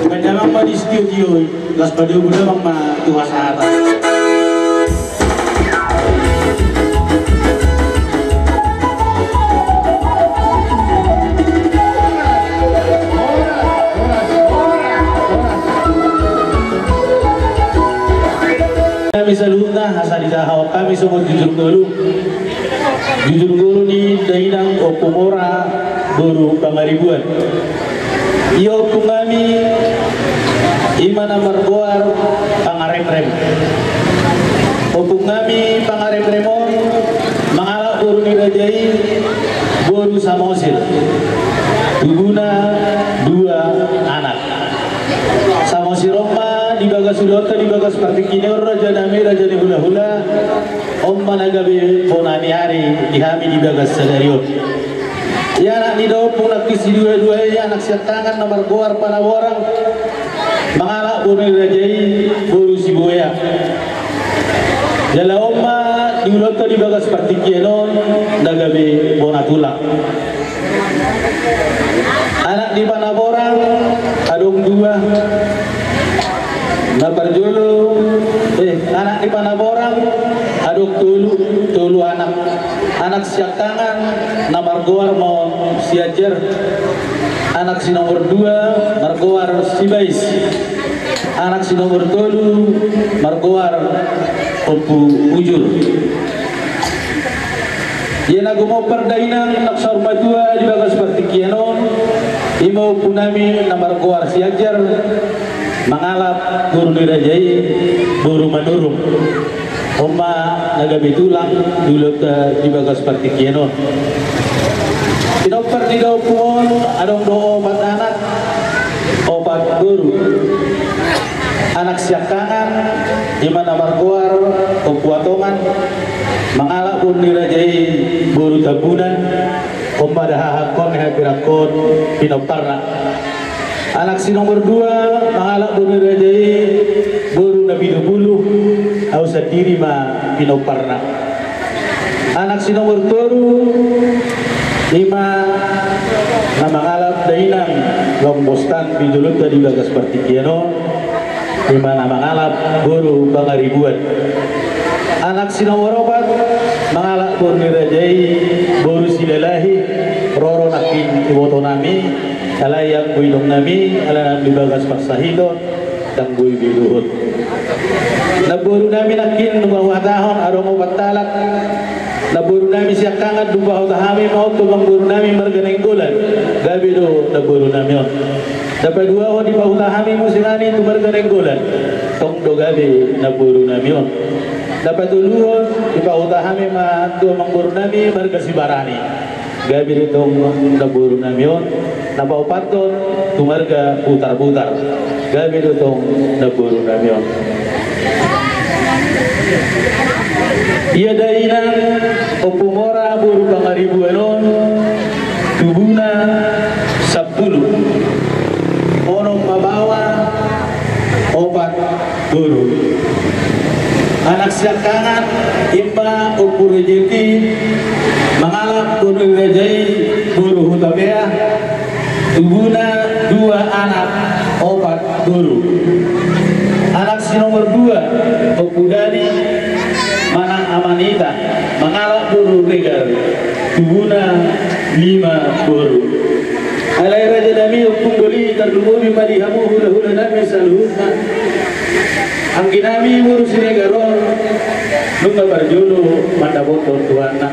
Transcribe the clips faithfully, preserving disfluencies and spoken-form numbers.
Mendamang ma di studio i, las pada guna mang ma tuha sahata. Hami saluhutna asa didahahon hami songon jujur ngolu. Jujur ngolu ni dainang Ompu Mora boru Pangaribuan. Ia ompung hami ima na margoar Pangaremrem. Ompung hami Pangaremrem on mangalap boru ni raja i boru Samosir. Tubuna dua anak. Samosir on ma di bagas ulaonta di bagas partingkian on raja nami raja ni hulahula. On ma na gabe bona ni ari di hami di bagas sadari on. Ia anak ni da ompung nangkin siduadua i anak siantangan na margoar Panaborang. Mangalap boru ni raja i boru Sibuea. Jala on ma di ulaonta di bagas partingkian on na gabe bona tulang. Anak di Panaborang adong dua. Na parjolo, eh, anak di Panaborang adong tolu, tolu anak. Anak siangkangan na margoar ma on si Ajar. Anak si nomor dua margoar si Bais. Anak si nomor tolu margoar Ompu Ujur. Ia na gumompar dainang na saur matua di bagas partingkian on, i ma ompu nami na margoar si Ajar, mangalap boru ni raja i, boru Manurung. On ma na gabe tulang di ulaonta di bagas partingkian on. Pinompar ni da ompu on adong do opat anak, opat boru. Anak siangkangan, i ma na margoar Ompu Atongan, mangalap boru ni raja i, boru Tambunan. On ma da hahangkon, hapirangkon pinomparna. Anak si nomor dua mangalap boru ni raja i, boru Napitupulu, au sandiri ma pinomparna. Anak si nomor tolu, i ma na mangalap dainang, lombostan di jolonta di bagas partingkian on, i ma na mangalap boru Pangaribuan. Anak si nomor opat mangalap boru ni raja i, boru Silalahi, roro nangkin iboto nami, alai anggo inong nami ala naung di bagas parsahiton, ndang boi be dohot. Namboru nami nangkin nunga huhatahon adong opat halak. Namboru nami siangkangan, dipahuta hami ma on tu amangboru nami marga Nainggolan, gabe do namboru nami on. Na paduahon, dipahuta hami muse nangkin tu marga Nainggolan, tong do gabe namboru nami on. Na patoluhon, dipahuta hami ma tu amangboru nami marga Sibarani, gabe do tong namboru nami on. Na paopathon, tu marga Butarbutar, gabe do tong namboru nami on. Ia dainang Ompu Mora boru Pangaribuan on, tubuna sampulu, onom ma baoa, opat boru. Anak siangkangan, i ma Ompu Rejeki, mangalap boru ni raja i, boru Hutapea, tubuna dua anak, opat boru. Anak si nomor dua, Ompu Dani manang Amanita, mangalap boru Regar, tubuna lima boru. Alai raja nami, ompung doli, tarlumobi ma di hamu hulahula nami saluhutna. Anggi nami boru Siregar on nunga parjolo mandapothon Tuhanna.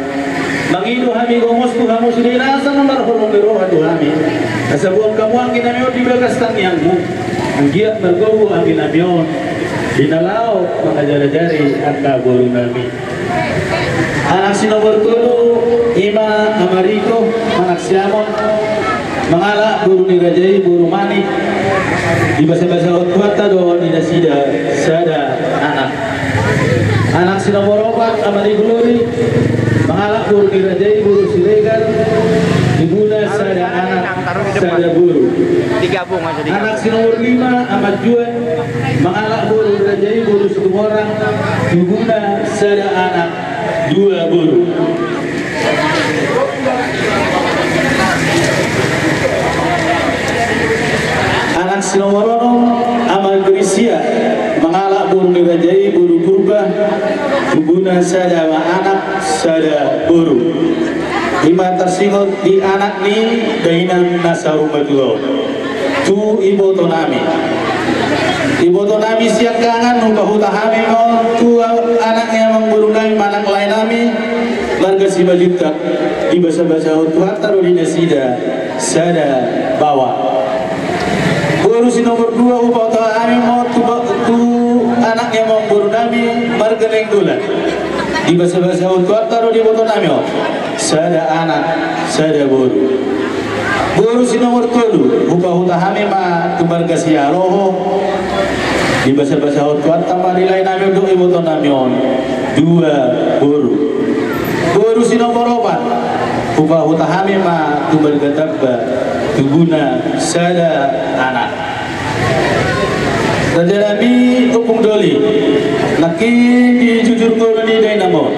Mangido hami gomos tu hamu sude na asa marholong ni roha tu hami, asa boan hamu anggi nami on di bagas tangiangmu. Anggiat margogo anggi nami on di na laho mangajarajari angka boru nami. Anak si nomor tolu, i ma Amariko manang si Amon, mangalap boru ni raja i, boru Manik. Dibasabasahon Tuhanta do di nasida sada anak. Anak si nomor opat, Amariko Lori, mangalap boru ni raja i, boru Siregar, tubuna sada anak, sada boru. Anak si nomor lima, Amanjuan, mangalap boru ni raja i, boru Situmorang, tubuna sada anak, dua boru. Anak si nomor onom, Amangrisia, mangalap boru ni raja i, boru Purba, tubuna sada anak, sada boru. I ma tarsingot di anak ni dainang na saur matua on. Tu iboto nami. Iboto nami siangkangan, hupahuta hami ma on tu anak ni amangboru nami manang lae nami marga Simanjuntak. Dibasabasahon Tuhanta do di nasida sada baoa. Boru si nomor dua, hupahuta hami ma on tu ba-, tu anak ni amangboru nami marga Nainggolan. Dibasabasahon Tuhanta do di iboto nami on sada anak, sada boru. Boru si nomor tolu, hupahuta hami ma tu marga Sialoho. Dibasabasahon Tuhanta ma di lae nami on dohot iboto nami on dua boru. Boru si nomor opat, hupahuta hami ma tu marga Tamba, tubuna sada anak. Raja nami, ompung doli, nangkin di jujur ngolu ni dainang on,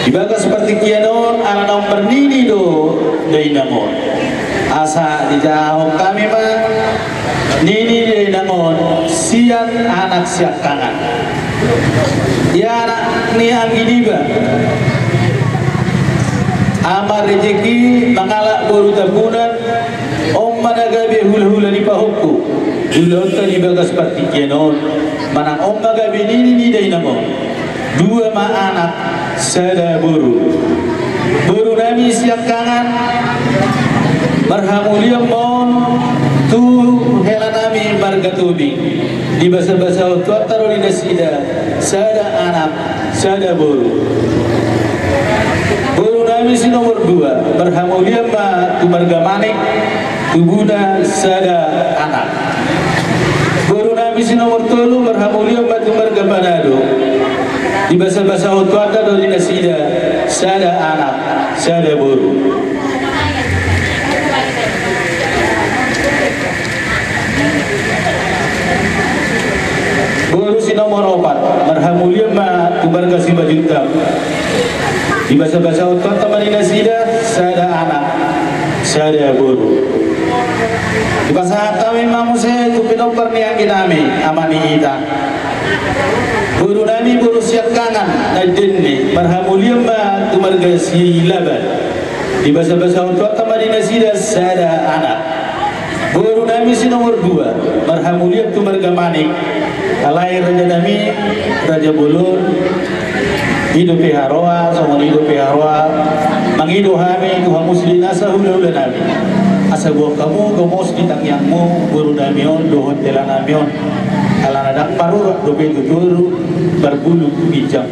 di bagas partingkian on ala naung marnini do dainang on. Asa dijahahon hami ma nini ni dainang on sian anak siangkangan. Ia anak ni anggi niba, Ama Rejeki mangalap boru Tambunan, on ma na gabe hulahula ni pahompu di ulaonta di bagas partingkian on, manang on ma gabe nini ni dainang on. Dua ma anak, sada boru. Boru nami siangkangan, marhamulian ma on tu hela nami marga Tobing. Di basabasahon Tuhanta do di nasida sada anak, sada boru. Boru nami si nomor dua, marhamulian ma tu marga Manik, tubuna sada anak. Boru nami si nomor tolu, marhamulian ma tu marga Panado. Di basabasahon Tuhanta do di nasida sada anak, sada boru. Boru si nomor opat, marhamulian ma tu marga Simanjuntak. Di basabasahon Tuhanta ma di nasida sada anak, sada boru. Dipasahat hami ma muse tu pinompar ni anggi nami, ama ni ita. Boru nami boru siangkangan, Nandenne, marhamulian ma tu marga Silaban. Di basabasahon Tuhanta ma di nasida sada anak. Boru nami si nomor dua, marhamulian tu marga Manik. Alai raja nami, raja bolon, i dope haroa, songon i dope haroa, mangido hami tu hamu sude nasa hulahula nami. Asa boan hamu gomos di tangiangmu boru nami on dohot hela nami on. Alana ndang marurat dope tu toru, marbulu tu ginjang.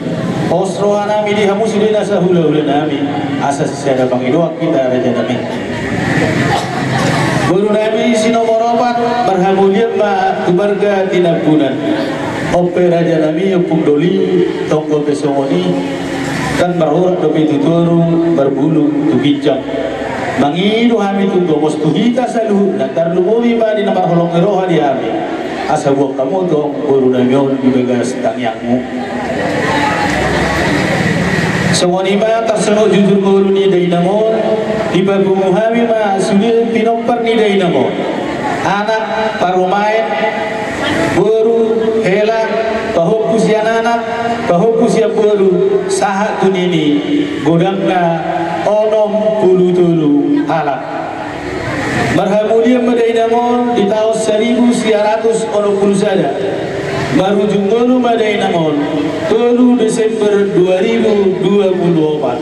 Pos roha nami di hamu sude nasa hulahula nami, asa sisada pangidoan hita raja nami. Boru nami si nomor opat, marhamulian ma tu marga Tinambunan. On pe raja nami, ompung doli, tonggo pe songon i, ndang marurat dope tu toru, marbulu tu ginjang. Mangido hami tu gomos tu hita saluhutna, tarlumobi ma di na marholong ni roha di hami. Asa boan hamu tong boru nami on di bagas tangiangmu. Songon i ma tarsongon jujur ngolu ni dainang on, dipapungu hami ma sude pinompar ni dainang on. Anak, parumaen, boru, hela, pahompu sian anak, pahompu sian boru, sahat tu nini, godangna onom pulu tolu halak. Marhamulian ma dainang on di taon saribu sia ratus onom pulu sada. Marujung ngolu ma dainang on tolu Desember dua ribu dua pulu opat.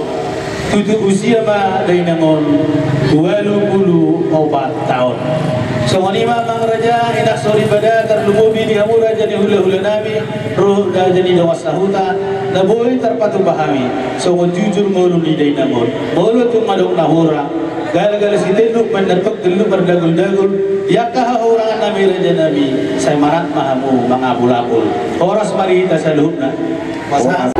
Tutup usia ma dainang on ualu pulu opat taon. Songon i ma amang raja, inang soripada, tarlumobi di hamu raja ni hulahula nami, ro raja ni dongan sahuta, na boi tarpatupa hami songon jujur ngolu ni dainang on. Molo tung adong na hurang, galgal sitenduk, mandapek gelluk mardaguldagul, di angka hahurangan nami raja nami, sai manat ma hamu mangapulapul. Horas ma di hita saluhutna. Pasahat.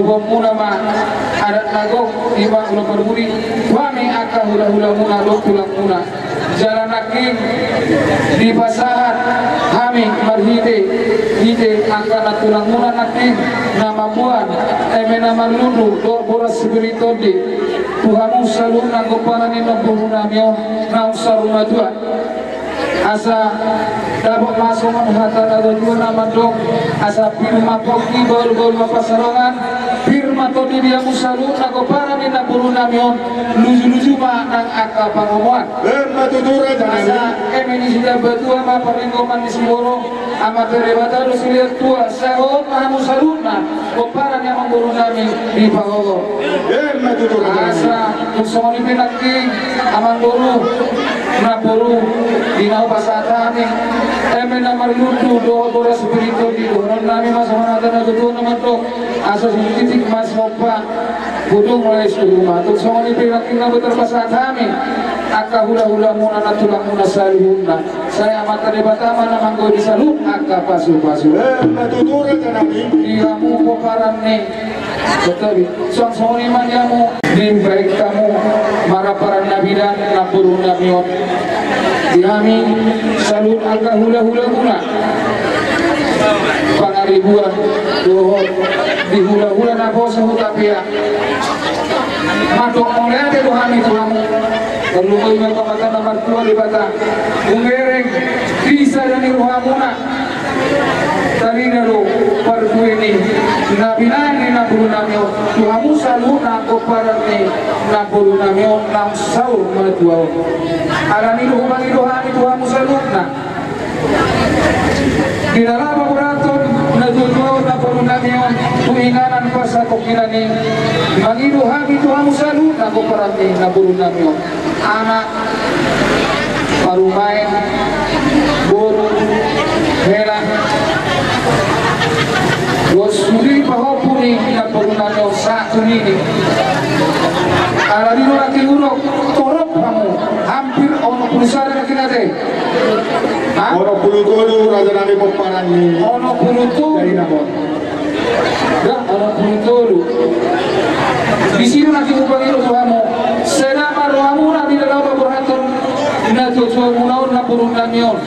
Boanmuna ma adat na gok, ima ulaon parbue, hami angka hulahulamuna dohot tulangmuna. Jala nangkin dipasahat hami marhite, hite angka na tulangmuna nangkin na mamboan eme na marlundu dohot boras sipir ni tondi tu hamu saluhutna pomparan ni namborunami on naung saur matua. Asa dapot ma songon hata na tuatua na mandok, asa pir ma pongki, bahulbahul ma pansalongan, pir ma tondi di hamu saluhutna pomparan ni namborunami on, lujuluju ma nang angka pangomoan. Emma tutu, raja nami. Asa eme ni Sitambatua ma parlinggoman ni Siboro, Amanta Debata do silehon tua, sai hohom ma hamu saluhutna pomparan ni namborunami di pahohom. Emma tutu, raja nami. Asa tung songon i pe nangkin amangboru, namboru, di na hupasahat hami eme na marlundu dohot boras sipir ni tondi, dohononnami ma songon hata na tuatua na mandok, asa sititik ma sihompa, hudung ma lais tu ruma. Tung songon i pe nangkin na boi tarpasahat hami angka hulahulamuna, na tulangmuna saluhutna. Sai Amanta Debata ma na manggohi di saluhut angka pasupasu. Emma tutu, raja nami. Di hamu pomparan ni, betul, suang songon i ma di hamu. Dibahen hamu marparan na bidang namborunami on. Di hami saluhut angka hulahulamuna, pangaribuan dohot di hulahula naposo Hutapea. Mandok mauliate do hami tu hamu. Tarlumobi ma tu Amanta na martua Debata, umbereng di sada ni rohamuna. Tarida do parbue ni na binahen ni namborunami on tu hamu saluhutna pomparan ni namborunami on naung saur matua on. Alani i do hupangido hami tu hamu saluhutna. Di na laho paboahon na tuatua on namborunami on tu inganan pasatongkinan i, mangido hami tu hamu saluhutna pomparan ni namborunami on, anak, parumaen, boru, hela, dohot sude pahompu ni namborunami on sahat tu nini. Alani i do nangkin hudok, torop hamu, hampir onom pulu sada nangkin ate. Hah? Onom pulu tolu, raja nami, pomparan ni. Onom pulu tolu. Dainang on. Dah, onom pulu tolu. Disi do nangkin hupangido tu hamu, sada ma rohamuna di na laho paboahon na tuatuamuna on namborunami on.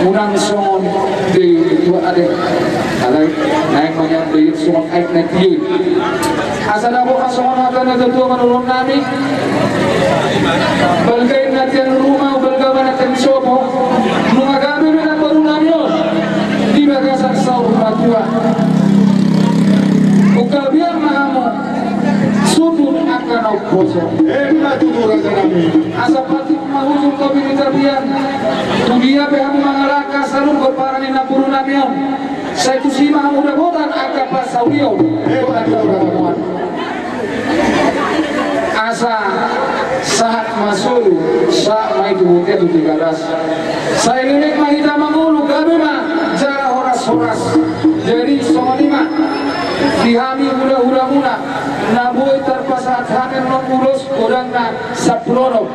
Unang songon dayung tua ate. Alai naeng ma nian dayung songon aek na tio i. Asa dapot ma songon hata na tuatua ma dohononnami. Balga inna tiang ruma, balga ma na tiang sopo. Nunga gabe do namborunami on di bagasan saur matua. Gabean ma hamu sundut angka na umposo. Emma tutu, raja nami. Asa patik ma hujur topi ni tapian. Tu dia pe hamu mangalangka saluhut pomparan ni namborunami on, sai tusi ma hamu dapotan angka pansamotan. Emma tutu, raja nami. Asa sahat ma solu, sahat ma i tu bontean tu Tigaras. Sai leleng ma hita mangolu, gabe ma jala horashoras. Jadi songon i ma di hami hulahulamuna na boi tarpasahat hami annon ulos godangna sampulu onom.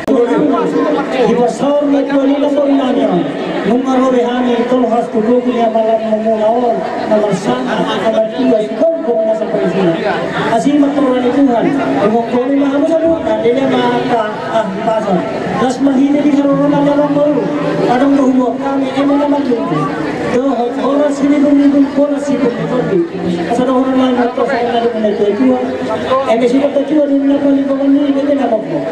Di pasahat ni tuan i na songon i ma, nunga ro be hami tolhas tu togu ni amang muna on, na marsangap, na martua, sigomgom na sapaisina. Asi ma torang ni Tuhan, nunga hami ma hamu saluhutna, dele ma angka ah, pasan. Las marhite di harorona ni amang boru, adong do huboan hami eme na marlundu dohot horas sibungbung, horas sibungbung tondi. Asa dohonon nami ma tu saluhutna, dung na tuatua, eme suda tatua, dung na paling pokokna i, eme na pokok.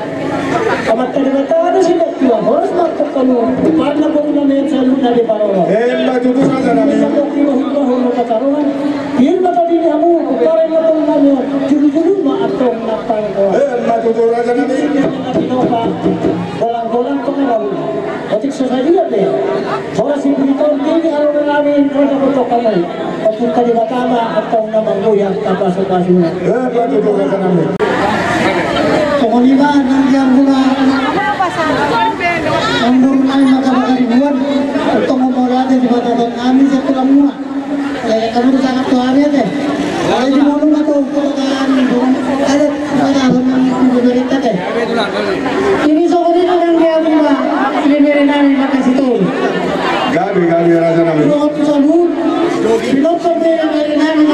Amanta Debata do suda tua, horas ma pokokna, parna boru nami saluhutna di paroro. Emma tutu, raja nami. Eme na pokok i, bahul-bahul ma pasarohan. Pir ma tondi di hamu, pomparan ni namborunami on, julu-julu ma antong na pangomoan. Emma tutu, raja nami. Pinopa, golang-golang pangarahutna. Otik so sadia pe. Horas sibungbung tondi di harorona nami, raja, portokam i. Otik ka Debata ma antong na manggohi angka pasu-pasuna. Emma tutu, raja nami. Songon i ma nang di hamuna. Namborunami ma angka pangaribuan. Antong mauliate di pasahaton nami sian tulangmuna. Eh, kamu tu sangap tu ari ate. Alai di monu ma tu, tu kota ni, tu. Ada, ada, ada, ada, ada, ada. Ini songon i nang di hamuna, bere nami, makasih tu. Gabe, gabe, raja nami. Dohot tu saluhut, pilot sampe bere nami.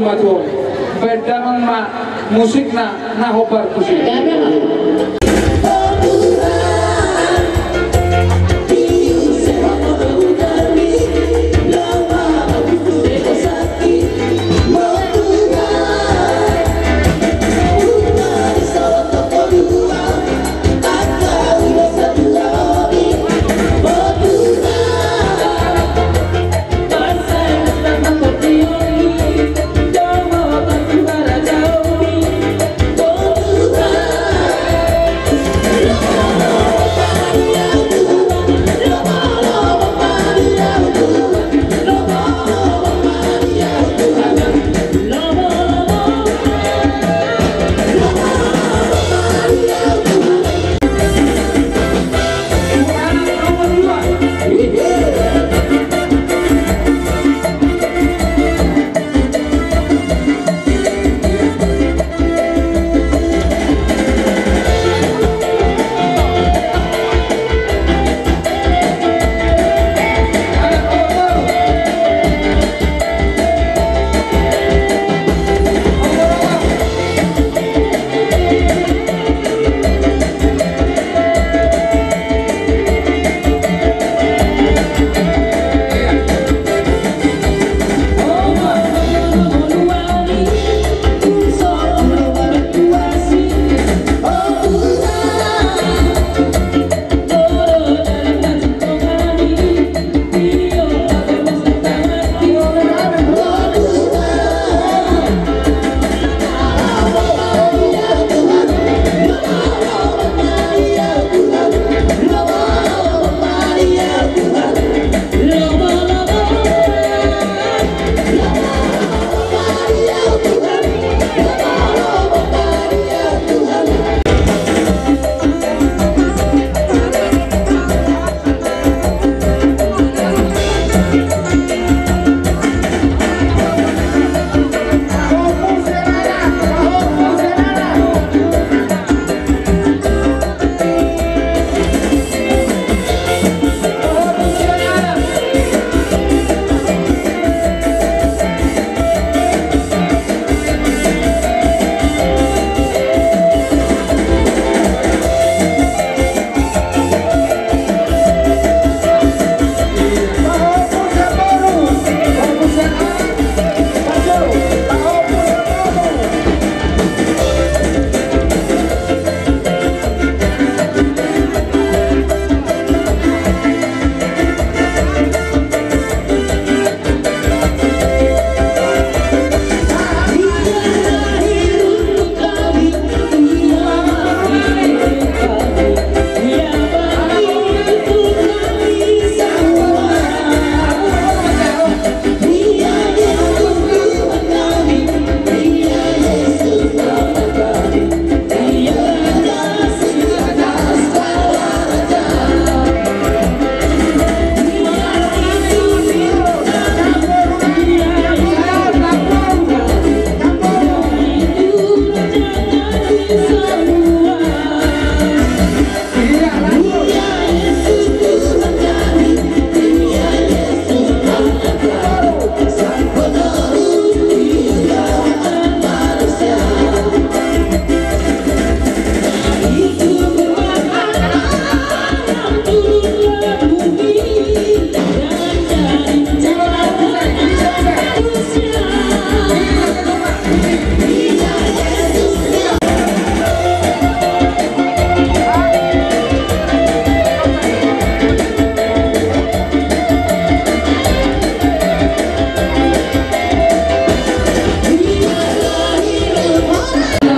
Matuong, baen damang ma musikna na hombar tusi.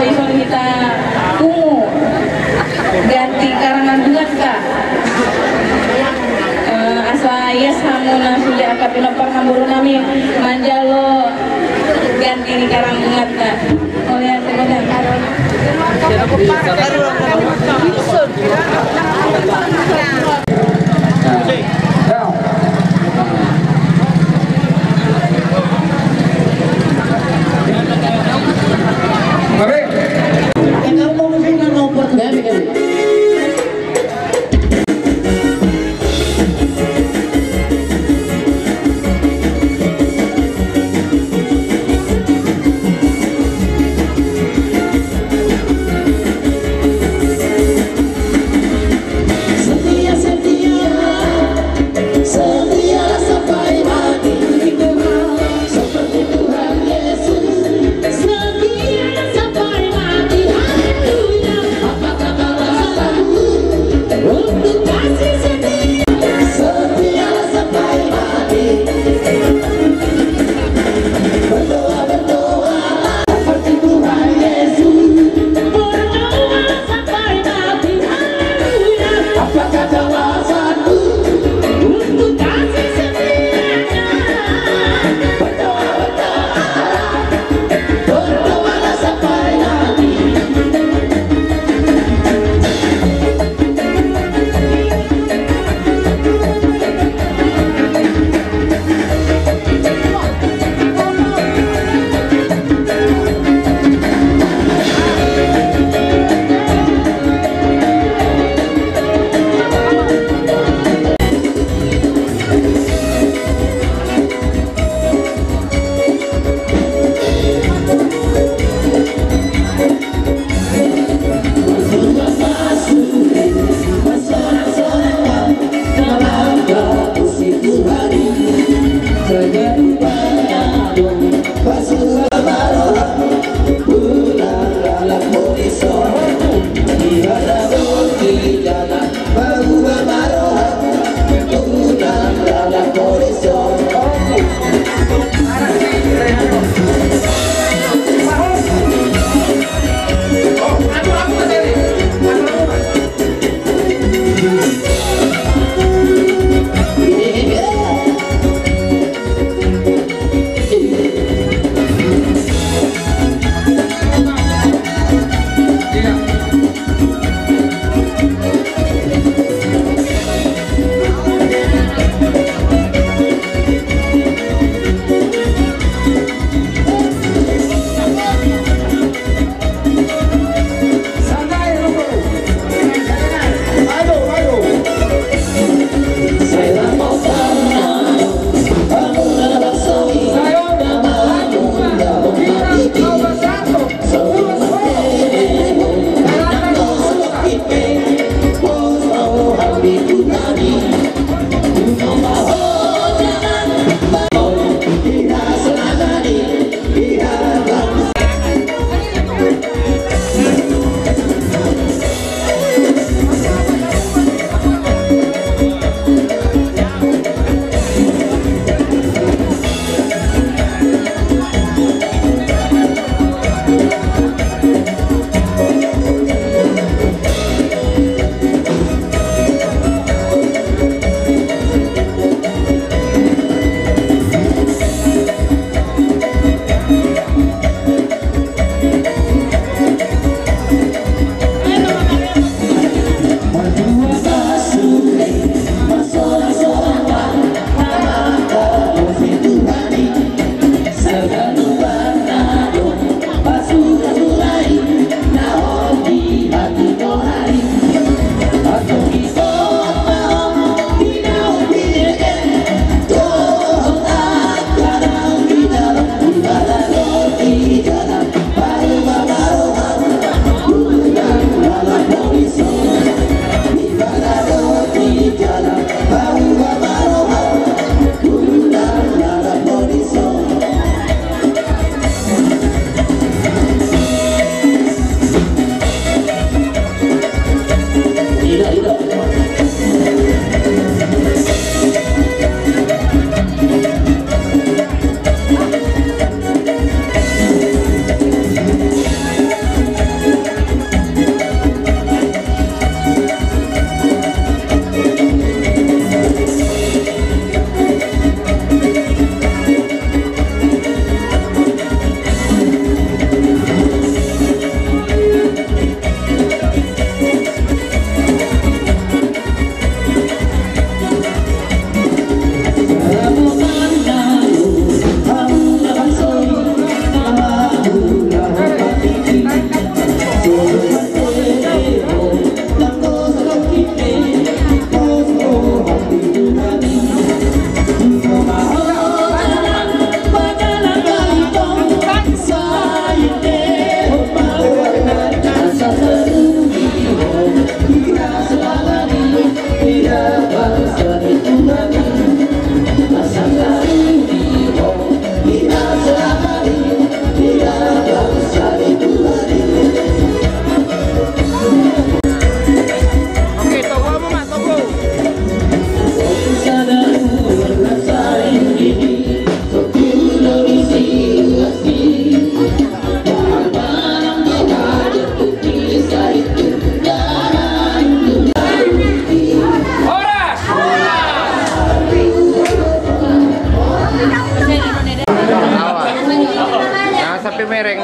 Ison hita pungu ganti karangan bungatta. Eh, asa ias hamu na sude angka pinompar namboru nami manjalo ganti ni karangan bungatta. Mauliate, mauliate.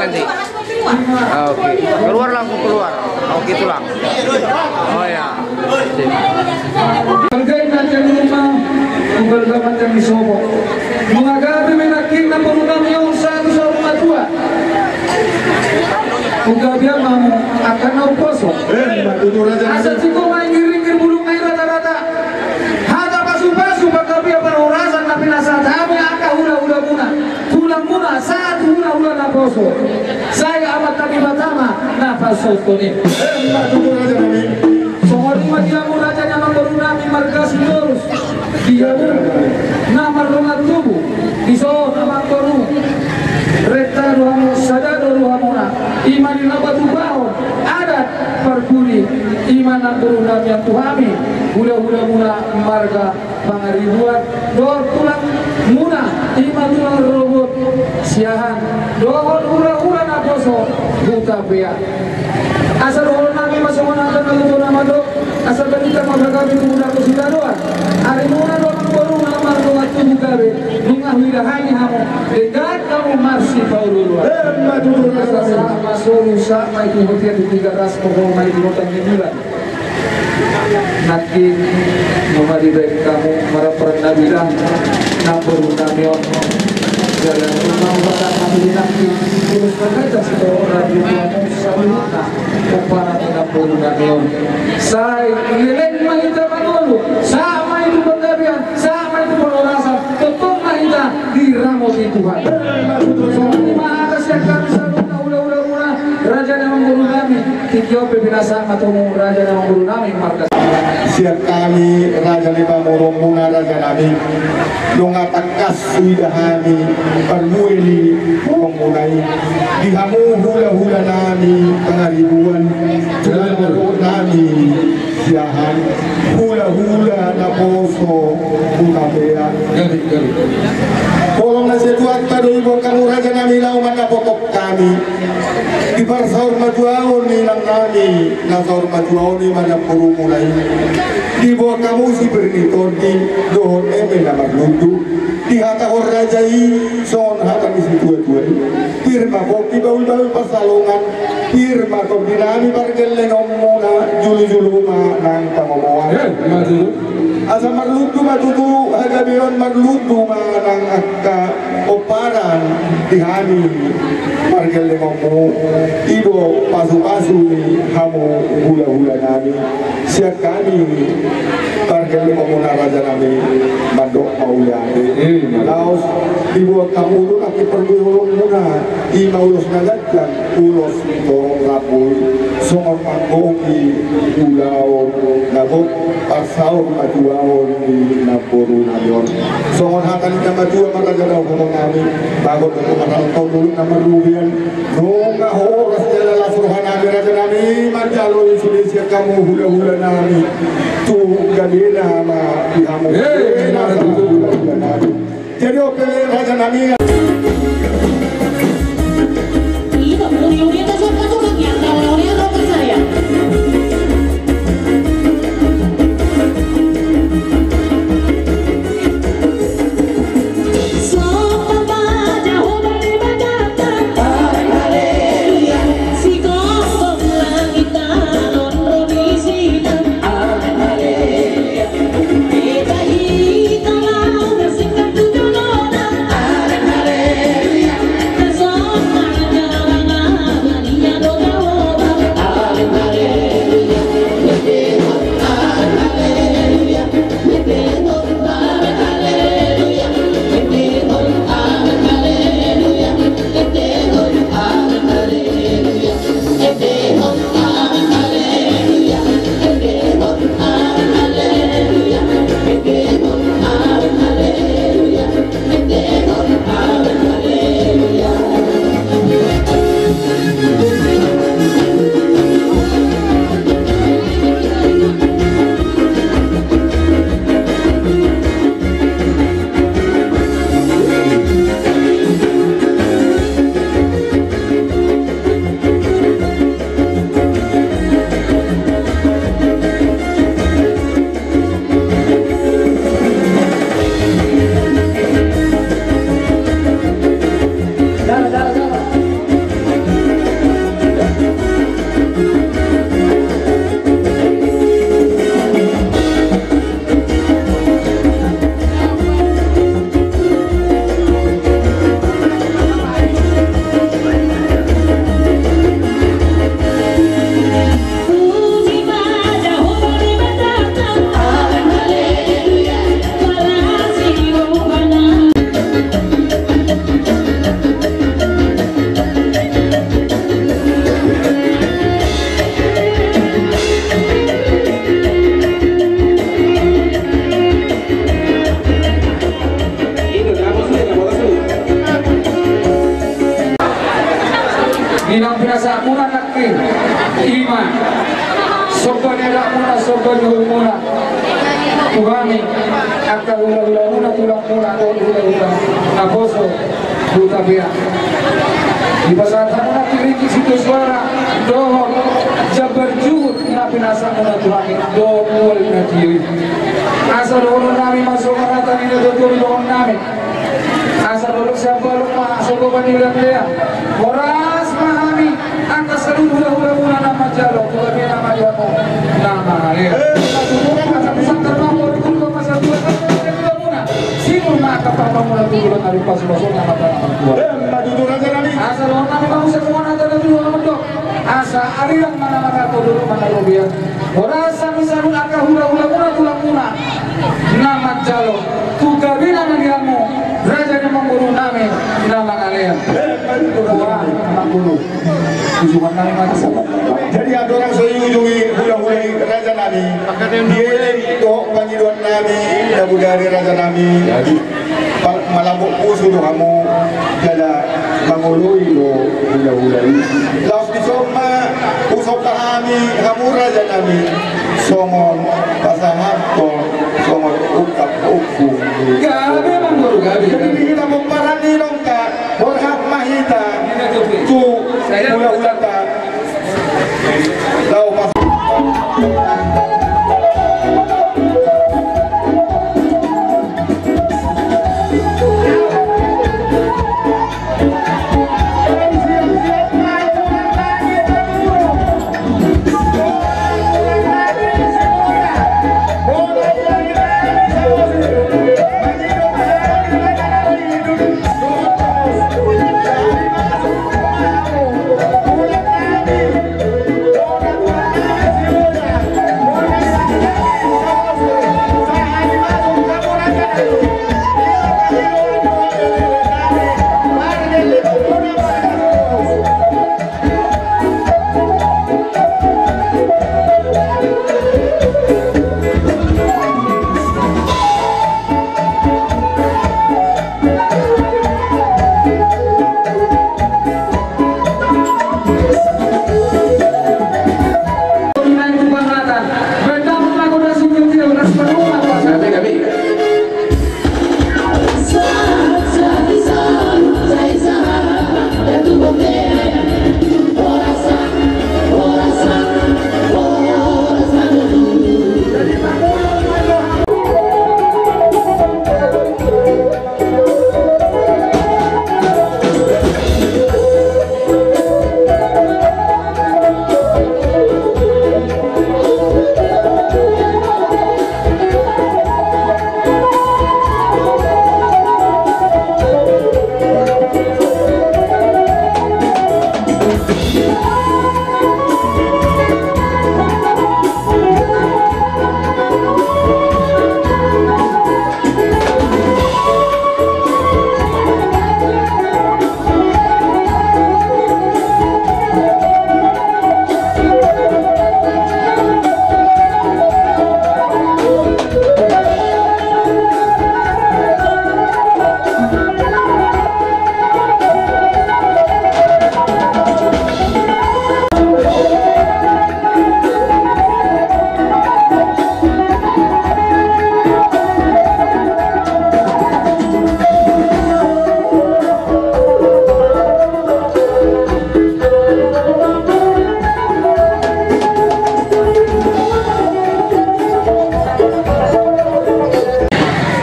Nanti. Ah, oke. Keluar langsung keluar. Oke, tulang. Oh ya. Sip. Hargai nanti rumah, menghargai nanti sobo. Mengagapi menakin namboru nami on satu saur matua. Ugabian mamu akan nau poso. Eh, ma tutu raja. Asa ciko main giring girbulung main rata-rata. Hata pasu-pasu panggabean parhorasan na pinasahat hami angka hula-hula muna. Tulang muna sahat hula-hula naposo. Sai Amanta Debata ma na pasahathon i. Eh, ma tutu raja nami. Songon i ma di hamu raja ni amangboru nami marga Sitorus. Di hamu na mardongan tubu. Dison amangboru. Renta do hamu sada do rohamuna. I ma di na patupahon adat parpudi. I ma namboru nami tu hami. Hula-hula muna marga Pangaribuan dohot tulang muna, i ma tulang rorobot Siahaan dohot hula-hula naposo Hutapea. Asa dohonon nami ma songon hata na tutu na mandok, asa balintang ma panggabean tu muna tu sitadoan. Ari muna do amangboru na mardongan tubu gabe, nunga huida hami hamu, denggan hamu marsipaolo-oloan. Asa sahat ma solu, sahat ma i tu hutang ni Tigaras, pohon ma i tu hutang ni bulan. Nangkin nunga dibaen hamu marapar na bilang namboru nami on. Jalan rumah batang nami nangkin tulus mangajak sitorang di hamu saluhutna. Pomparan ni namboru nami on. Sai leleng ma hita mangolu, sahat ma i tu panggabean, sahat ma i tu parhorasan, tongtong ma hita diramoti Tuhan. Songon i ma hata sian hami saluhutna hula-hula muna, raja ni amangboru nami. Tingki on pe pinasahat ma tu hamu raja ni amangboru nami marga. Sian hami raja ni pamoruonmuna raja nami, nunga tangkas huida hami parbue ni pamoruonmuna i. Di hamu hula-hula nami Pangaribuan, hula-hula nami Siahaan, hula-hula naposo Hutapea. Holong ni Natuanta do diboan hamu raja nami laho mandapothon hami. Di parsaurmatuaon ni inang nami, na saurmatuaon i ma namborumuna i. Diboan hamu sipir ni tondi dohot eme na marlundu. Dihatahon raja i songon hata ni situa-tua i. Pir ma pongki bahul-bahul pansalongan. Pir ma tondi nami pargellengonmuna, julu-julu ma nang pangomoan. Eh, ma tutu. Asa marlundu ma tutu hagabeon, marlundu ma nang angka pomparan di hami pargellengonmu. I do pasu-pasu ni hamu hula-hula nami. Sian hami pargellengonmuna raja nami mandok mauliate. Eh, ma tutu. Laos diboan hamu do nangkin parbue holongmuna, i ma ulos na ganjang, ulos ni torop rambu i, songon manggohi ulaon na gok parsaurmatuaon ni namboru nami on. Songon hata ni na matua ma raja dohonon nami, bagot do marhalto dolok na marrugian. Nunga horas jala las roha nami raja nami manjalo i sude sian hamu hula-hula nami. Tu gabena ma di hamu. Eh, gabena ma tutu. Hula-hula nami. Jadi oke raja nami. Muna somba ni uhumuna tu hami, angka hulahulamuna, tulangmuna dohot hulahula naposo Hutapea. Dipasahat hamuna tingki sitio suara dohot jambar juhut na pinasahatmuna tu hami dohot mual na tio i. Asa dohononnami ma songon hata ni natuatua, dohononnami. Asa dolok sian balok ma, asa goban ni leanlean. Horas ma hami angka saluhut hulahulamuna na manjalo, tu gabena ma di hamu na mangalean. Asa tu sangkar ma, boru, boru ma, asa tu hulahulamuna. Sinur ma angka pahamuna tu dolok na rupa sulo songon na mata na martua. Asa dohononnami ma muse songon hata na tutu na mandok. Asa arian ma na marhato, dolok ma na robean. Horas hami saluhut angka hulahulamuna, tulangmuna na manjalo, tu gabena ma di hamu raja ni amangborunami na mangalean. Boha, amangboru. Ujungannami ma tu. Jadi andorang so diujungi hulahula i, rajanami, dielek dohot pangidoannami na bodari, rajanami. Jadi Pa-, malambok pusu do hamu jala mangoloi do hulahula i. Laos dison ma husomba hami hamu rajanami songon pasahathon songon ungkap ompung. Gabe, amangboru, gabe. Jadi di hita pomparan ni dongka, borhat ma hita tu hulahulanta.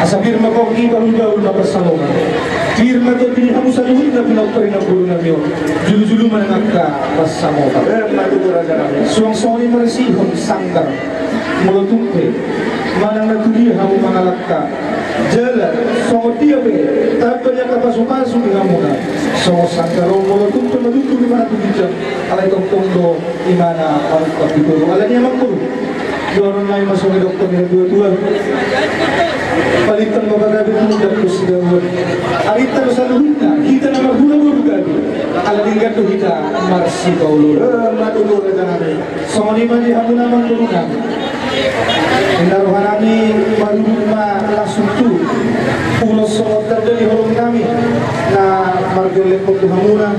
Asa pir ma pongki bahulbahul na pansalongan. Pir ma tondi ni hamu saluhutna pinompar ni amangborunami on. Jolojolo ma nang angka pansamotan. Suang songon i ma risihon sanggar. Molo tung pe manang na tudia hamu mangalangka, jala songon dia pe tamba ni angka pasupasu di hamuna, songon sanggar on molo tung pe madungdung imana tu ginjang, alai tongtong do imana manungkap di toru. Alani i amangboru, dohononnami ma songon didok ni natuatua: Palinta ma pagabe, tumundalhon sidauhan. Arinta do saluhutna hita na marhula boru gabe, ala denggan do hita marsipaoloan. Songon i ma di hamuna amangborunami. Ninna rohanami marudut ma langsung tu ulos songon tanda ni holongnami na margellengkon tu hamuna,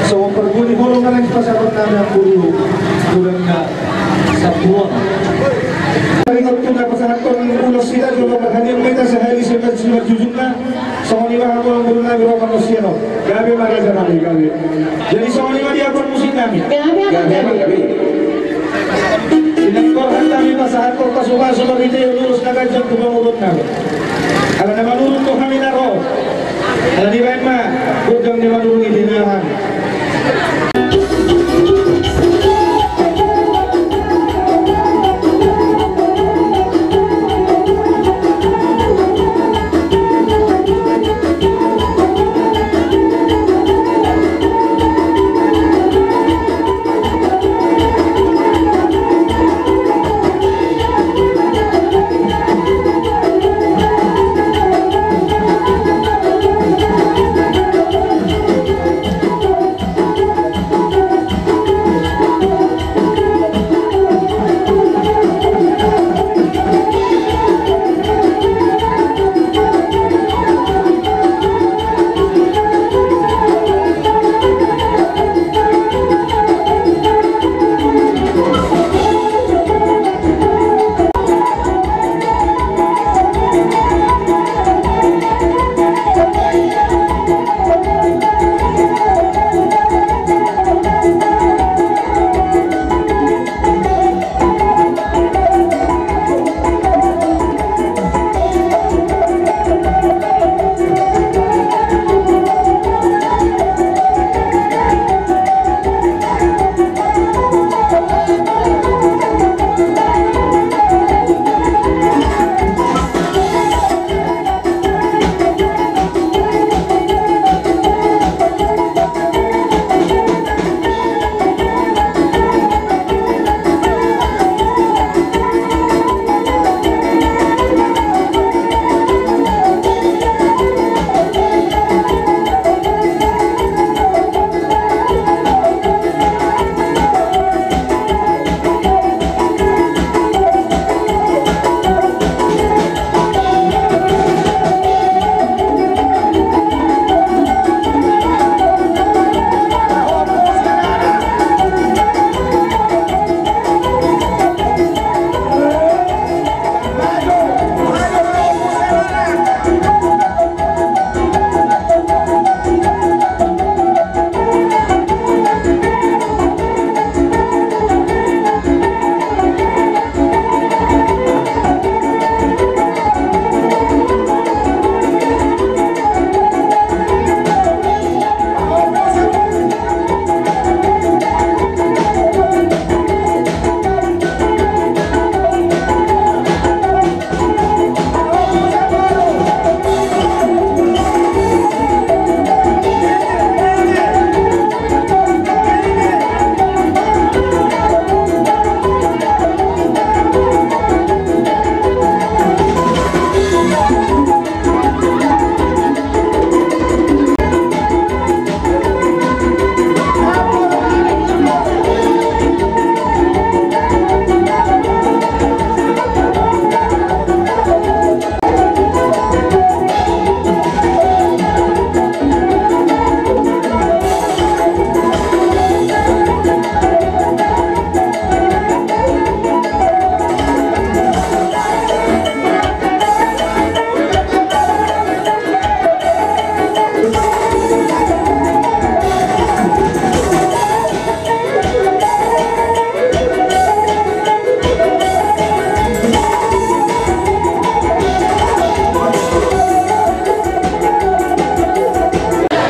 songon parbue ni holong na naeng pasahatonnami amangboru. Godangna Taringot tu na pasahathon ulos hita, jolo marhanian ma hita sahali sian simanjujungna. Songon i ma hamu amang boru nami, ro ma muse on. Gabe ma raja nami, gabe. Jadi songon i ma di ampang musik nami. Gabe, gabe, gabe. Di na ingkon hami pasahathon pasupasu marhite ulos na ganjang tu pamoruon nami. Ala na manurung do hami na ro. Ala dibaen ma gondang ni manurung i di na hami.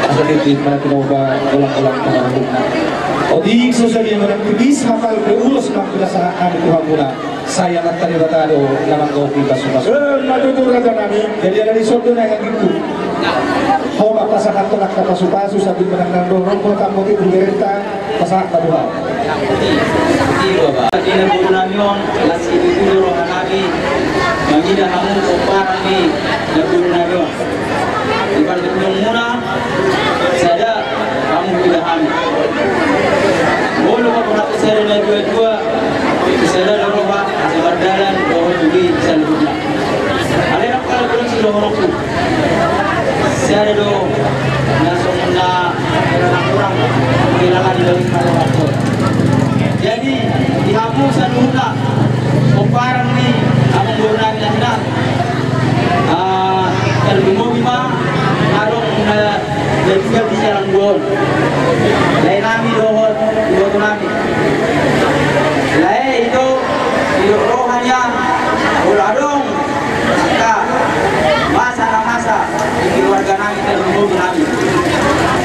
Asa titik mana kita ubah ulang-ulang pengaruhna. Otik so sadia mana tipis hafal ke ulos nang kita sahat nang itu hamuna. Sai Amanta Debata do na manggohi pasupasu. Eh, ma tutu raja nami. Jadi ala dison do na yang gitu. Ho ma pasahathon angka pasupasu sambil menang nang do rombol kamu di uberenta pasahat padu hau. Iya, Bapak. Di na boru nami on, las itu dulu roha nami. Mangida hamu pomparan ni na boru nami on. Di parjolo muna, sada hamu huida hami. Molo hamu na sada na dua-dua, sada do roha, asa mardalan dohot tu di saluhutna. Alai na pala bulan si dohononku. Sada do na songon na kurang, kehilangan dari pada waktu. Jadi, di hamu saluhutna, pomparan ni amangboru nami na hinan, ah, tarlumobi ma adong na jadi di siaran buon. Lae nami dohot iboto nami. Lae ito, ito rohana, olo adong angka masa na masa di keluarga nami, tarlumobi nami.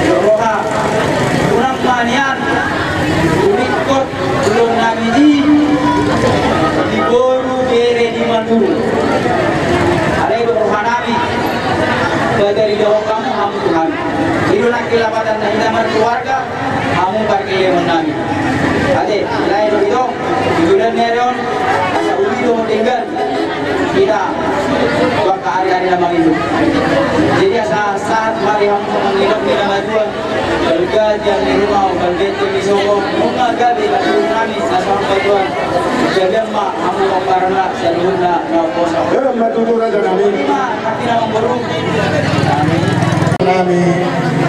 Ito roha, unang ma nian uringkot, ulaon nami i di boru, bere, di manuru. Alai do roha nami, gabe didok hamu, hamu tu hami. I do nangkin lapatan na hita markeluarga, hamu pargellengon nami. Ate, lae do ito, di bulan ni ari on, asa uli do denggan hita tu angka ari-ari na mangihut. Jadi asa sahat ma ari hamu mangihut ni na matua. Balga jam ni rumah, balga jam ni sopo, nunga gabe batu nami, sasama Tuhan. Jadi ma hamu pomparanna, saluhutna na poso. Ima, hati na mangboru. Nami.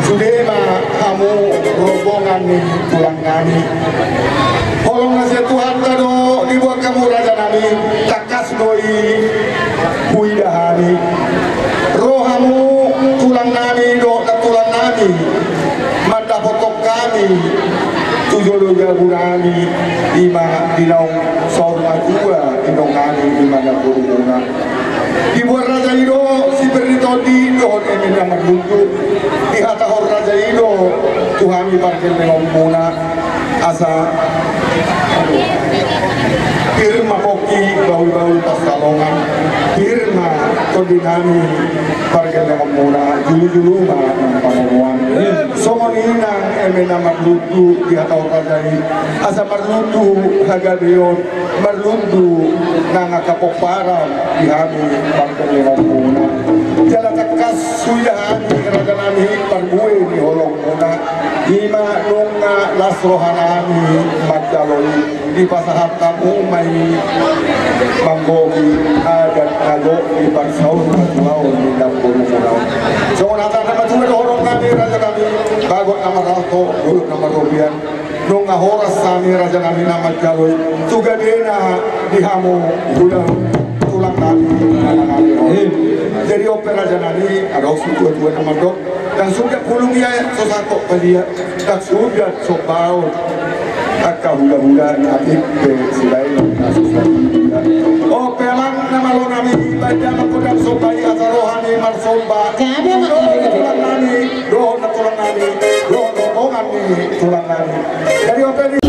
Sude ma hamu rombongan ni tulang nami. Holong na sian Tuhanta do dibuat hamu raja nami, tangkas do i huida hami. Ro hamu tulang nami dohot nantulang nami mandapothon hami tu jolo jabu nami, ima di naung saur matua inong nami, ima na borumuna. Dibuat raja i do si Perdi Tondi dohot eme na marlundu, dihatahon raja i do tu hami pargellengonmuna. Asa pir ma pongki bahul-bahul pansalongan, pir ma tondi nami pargellengonmuna, julu-julu ma nang pangomoan. Songon i nang eme na marlundu dihatahon raja i, asa marlundu hagabeon, marlundu nang angka pomparan di hami pargellengonmuna. Jala tangkas huida hami raja nami parbue ni holongmuna. Ima nunga las roha nami manjalo i, dipasahat hamu ma i manggohi adat na gok di parsaur patuaon ni namborumuna on. Songon hata na matua dohonon nami raja nami, bagot na marhalto, dolok na marrobean. Nunga horas hami raja nami na manjalo i tu gabena di hamu hulahula tulang nami na nangale on. Jadi on pe raja nami, adong situa-tua na mandok, ndang suda pulung ia so sangkot padia, ndang suda sombaon angka hulahula, na pe sibaen na so sangkot padia. On pe amang na malo nami, baen damang godang somba i asa roha ni marsomba. Tulang nami dohot nantulang nami dohot rombongan ni tulang nami. Jadi on pe di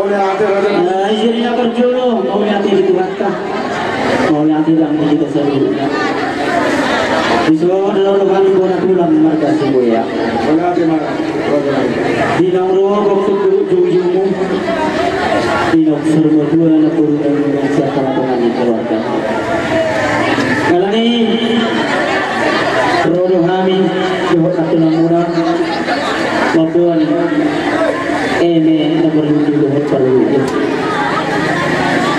Jadi na parjolo mauliate di Tuhanta, mauliate di hita saluhutna. Dison ro hami bona tulang marga Sibuea. Di naung ro gok tu guru jujumu, di naung suru matua na guru na guru siap palatongan di keluarga. Alani ro do hami dohot na tulang muna mamboan eme na marlundu dohot parlundu.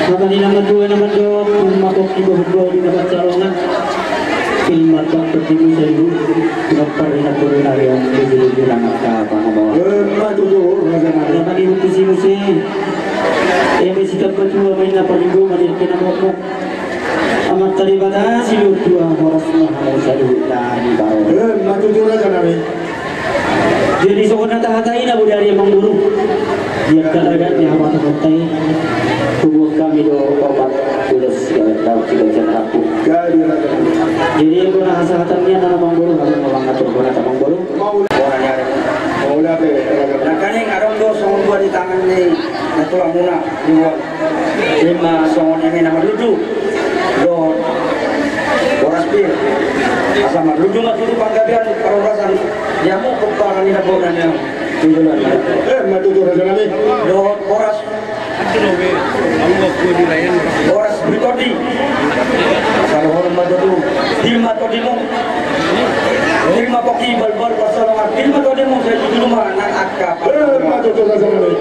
Maka ni nama dua nama dua pun mabok di bawah dua di nama calongan. Film markok bertimu seribu. Nomor di nama dua nama yang di dua nama apa nama. Nama di utus si musim. Eme si tempat dua main apa minggu main kena mokok. Amanta Debata silur tua horas maha saluhutna di bawah. Eh, matutu raja nami. Jadi songon na tahatai na bodari amang boru. Dia kalagat ni amanta kotai. Tubuh kami do opat tulis ya tahu tidak jangan aku. Jadi yang guna hasahatan ni anak amang boru harus memangatur guna amang boru. Mau udah. Mau udah apa ya? Nah, kan yang ada do songon dua di tangan ni. Natulang muna di uang. Ima songon eme na marlundu dohot boras pir. Asa marlundu ma tutu panggabean parhorasan. Dia mau kepala ni na bona ni. Tujuan. Eh, matutu raja nami. Dohot boras. Boras beli tondi. Asa dohot ma tutu. Tim ma tondimu. Tim ma poki balbal pasalongan. Tim ma tondimu saya tutu rumah anak akap. Eh, matutu raja nami.